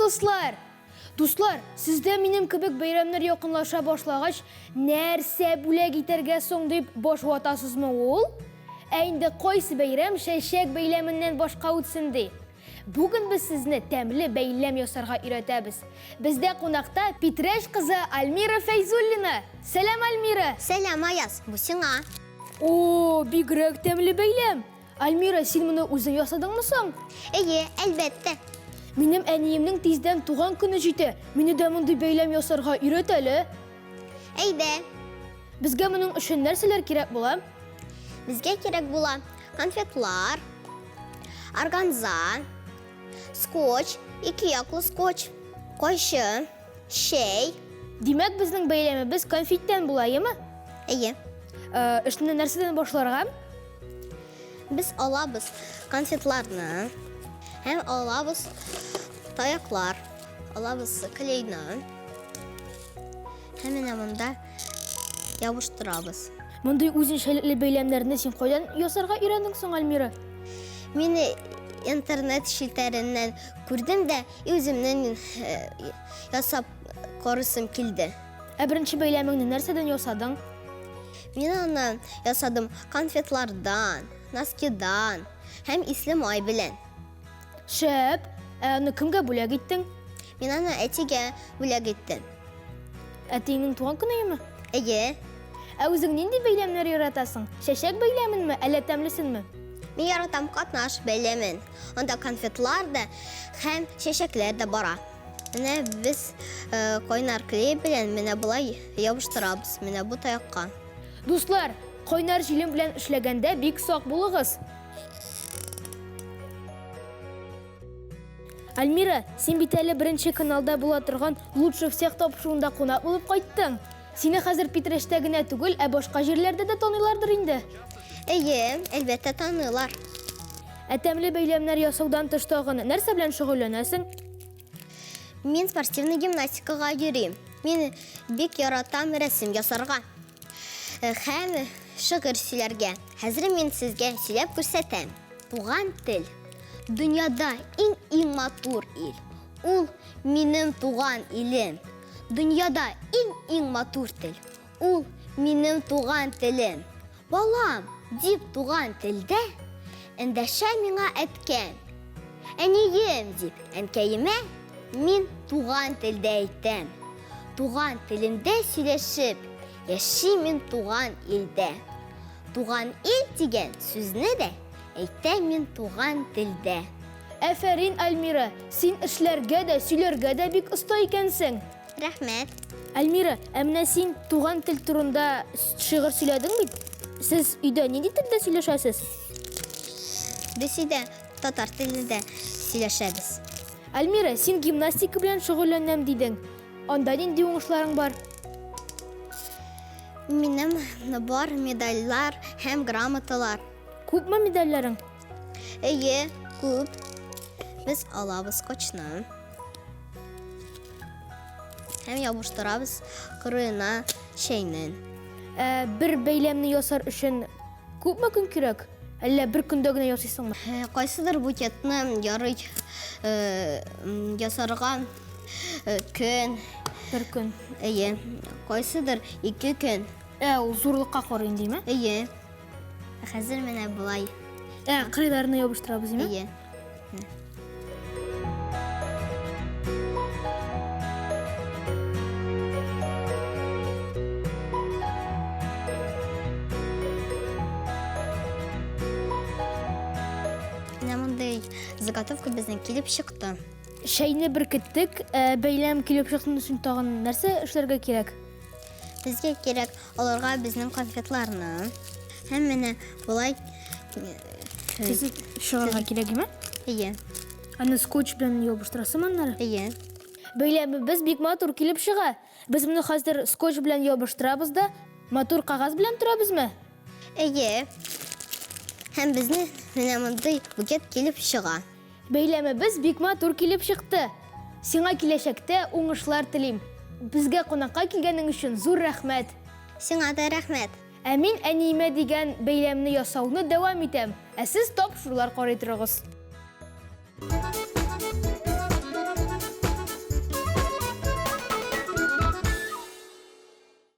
дуслар! Дуслар, сездә минем кебек бәйрәмнәр якынлаша башлагач, нәрсә бүләк итәргә соң дип баш ватасызмы ул? Ә инде кайсы бәйрәм чәчәк бәйләменнән башка үтсен ди? Бүген без сезне тәмле бәйләм ясарга өйрәтәбез. Бездә кунакта Питрәч кызы Альмира Фәйзуллина. Сәлам, Альмира! Сәлам, Аяз, бу сиңа. О, бигрәк тәмле бәйләм! Альмира, син моны үзең ясадыңмы соң? Әйе, әлбәттә. Минем әниемнең тиздән туган көне җитә. Мине дә мондый бәйләм ясарга өйрәт әле. Әйдә. Безгә моның өчен нәрсәләр кирәк була? Безгә кирәк була конфетлар, органза, скотч, ике яклы скотч, кайчы, чәй. Димәк, безнең бәйләмебез конфеттән була, әйеме? Әйе. Э, эшне нәрсәдән башларга? Без алабыз конфетларны һәм алабыз таяклар, алабыз клейны. Һәм менә монда ябыштырабыз. Мондый үзенчәлекле бәйләмнәрне син кайдан ясарга өйрәндең соң, Альмира? Мин интернет челтәреннән күрдем дә, үземнең э, ясап карыйсым килде. Ә беренче бәйләмеңне нәрсәдән ясадың? Мин аны ясадым конфетлардан, носкидан һәм исле май белән. Шәп! Ә аны кемгә бүләк иттең? Мин аны әтигә бүләк иттем. Әтиеңнең туган көнеме? Әйе. Ә үзең нинди бәйләмнәр яратасың? Чәчәк бәйләменме, әллә тәмлесенме? Мин яратам катнаш бәйләмен. Анда конфетлар да һәм чәчәкләр дә бара. Менә без э, кайнар клей белән менә болай ябыштырабыз менә бу таякка. Дуслар, кайнар җилем белән эшләгәндә бик сак булыгыз. Альмира, син бит әле беренче каналда була торган Лучше всех тапшыруында кунак булып кайттың. Сине хәзер Питрәчтә генә түгел, ә башка җирләрдә дә таныйлардыр инде. Әйе, әлбәттә таныйлар. Ә тәмле бәйләмнәр ясаудан тыш тагын нәрсә белән шөгыльләнәсең? Мин спортивный гимнастикага йөрим. Мин бик яратам рәсем ясарга. Һәм шигырь сөйләргә. Хәзер мин сезгә сөйләп күрсәтәм. Туган тел. Дөньяда иң-иң матур ил. Ул минем туган илем. Дөньяда иң-иң матур тел. Ул минем туган телем. Балам, дип туган телдә эндәшә миңа әткәм. Әнием, дип әнкәемә мин туган телдә әйтәм. Туган телемдә сөйләшеп, яшим мин туган илдә. Туган ил дигән сүзне дә әйтәм мин туган телдә. Әфәрин, Альмира, син эшләргә дә, сөйләргә дә бик оста икәнсең. Рәхмәт. Альмира, ә менә син туган тел турында шигырь сөйләдең бит. Сез өйдә нинди телдә сөйләшәсез? Без өйдә татар телендә сөйләшәбез. Альмира, син гимнастика белән шөгыльләнәм дидең. Анда нинди уңышларың бар? Минем бар медальләр һәм грамоталар. Күпме медальләрең? Әйе, күп. Без алабыз скотчны. Һәм ябыштырабыз кырыена чәйнен. Ә, бер бәйләмне ясар өчен күпме көн кирәк? Әллә бер көндә генә ясыйсыңмы? Э, кайсыдыр букетны ярый э, ясарга э, көн. Бер көн. Әйе. Кайсыдыр ике көн. Ә, ул зурлыкка карый инде, димме? Әйе. Хәзер менә болай. Ә, кырыйларына ябыштырабыз, димме? Әйе. Менә мондый заготовка безнең килеп чыкты. Чәйне беркеттек, ә бәйләм килеп чыксын өчен тагын нәрсә эшләргә кирәк? Безгә кирәк аларга безнең конфетларны. Һәм менә болай Тезеп чыгарга кирәкме? Әйе. Аны скотч белән ябыштырасың аннары? Әйе. Бәйләмебез бик матур килеп чыга. Без моны хәзер скотч белән ябыштырабыз да, матур кәгазь белән төрәбезме? Әйе. Һәм безнең менә мондый букет килеп чыга. Бәйләмебез бик матур килеп чыкты. Сиңа киләчәктә уңышлар телим. Безгә кунакка килгәнең өчен зур рәхмәт. Сиңа да рәхмәт. Ә мин әниемә дигән бәйләмне ясауны дәвам итәм, ә сез тапшырулар карый торыгыз.